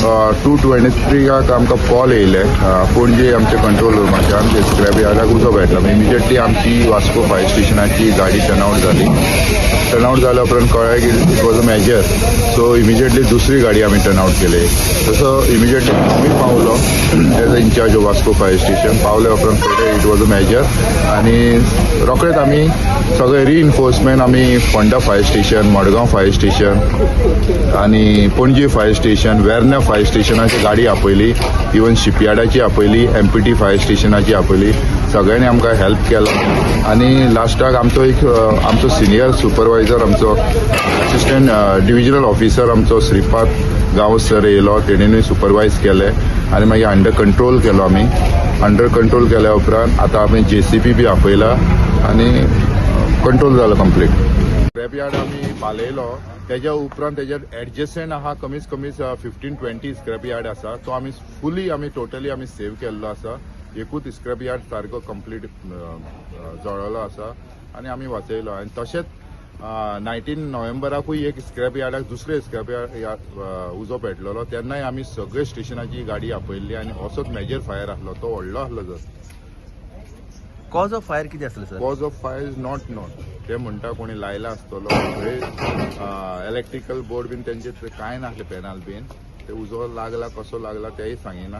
2:23 आक आमकां कॉल येयले पणजे आमच्या कंट्रोल रुमाच्यान, ते स्क्रॅप यार्डाक उजो पेटला. इमिजिएटली आमची वास्को फायर स्टेशनाची गाडी टर्नआउट जाली. टर्नआउट जाल्या उपरांत कळ्ळें की it was a major, so immediately दुसरी गाडी आमी टर्नआउट केली. तसो इमिजिएटली आमी पावलो as a incharge of Vasco fire station. पावल्या उपरांत कळ्ळें it was a major आनी रोखडेच आमी सगळे रिइन्फोर्समेंट आमी Ponda fire station, Margao fire station आनी Panaji fire station, Verna fire स्टेशनाची गाडी आपयली, इवन शिपयार्डाची आपयली, एमपीटी फायर स्टेशनाची आपयली. सगळ्यांनी आमकां हेल्प केलो आनी लास्टाक आमचो एक आमचो सिनियर सुपरवायझर, आमचो असिस्टंट डिविजनल ऑफिसर आमचो श्रीपाद गांवस सर येयलो. तेणेनूय सुपरवायज केलें आनी मागीर अंडर कंट्रोल केलो आमी. अंडर कंट्रोल केल्या उपरांत आतां आमी जेसीबी बी आपयला आनी कंट्रोल जालो कंप्लीट. स्क्रॅप यार्ड आमी पालयलो. तेज्या उपरांत तेज्या एडजसंट आहा कमीत कमी 15-20 स्क्रॅप यार्ड आसा. तो आमी फुली आमी टोटली आमी सेव केल्लो आसा. एकूच स्क्रॅप यार्ड सारको कंप्लीट जळ्ळलो आसा आनी आमी वाचयलो. आनी तशेंच 19 नोव्हेंबराकूय एक स्क्रॅप यार्डाक, दुसरे स्क्रॅप यार्ड उजो पेटलेलो. तेन्नाय आमी सगळे स्टेशनाची गाडी आपयल्ली आनी असोच मेजर फायर आसलो, तो व्हडलो आसलो जर. कॉज ऑफ फायर कितें आसलें sir? Cause of fire is not known. ते म्हणटा कोणी लायला आसतलो. थंय इलेक्ट्रिकल बोर्ड बीन तेंचे थंय कांय नासलें, पॅनल बीन. ते उजो लागला, कसो लागला तेय सांगिना.